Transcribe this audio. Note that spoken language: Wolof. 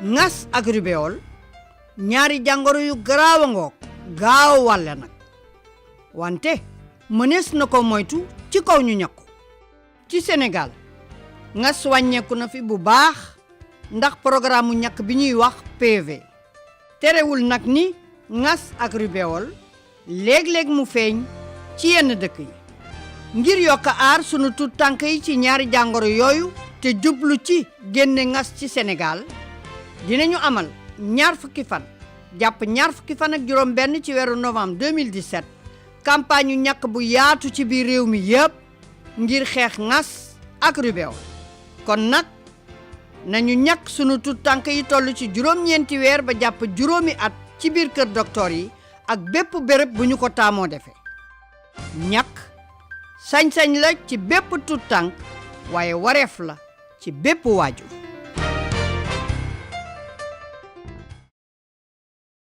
ngas ak rubéole ñaari jàngoro yu garaaw a ngoog gaaw wàlle nag wante mënees na ko moytu ci kaw ñu ñakku ci Sénégal ngas wàññeeku na fi bu baax ndax programme mu ñàkk bi ñuy wax PV terewul nag ni ngas ak rubéole léeg-léeg mu feeñ ci yenn dëkk yi ngir yokk aar sunu tuut tànk yi ci ñaari jàngoro yooyu te jublu ci génne ngas ci Sénégal dinañu amal ñaar fukki fan jàpp ñaar fukki fan ak juróom benn ci weeru novembre 2017 campagne yu ñàkk bu yaatu ci biir réew mi yépp ngir xeex ngas ak rubéole kon nag nañu ñàkk sunu tuut tànk yi toll ci juróom-ñeenti weer ba jàpp juróomi at ci biir kër docteur yi ak bépp béréb bu ñu ko taamoo defee ñàkk sañ-sañ la ci bépp tuut tànk waaye wareef la ci bépp waajur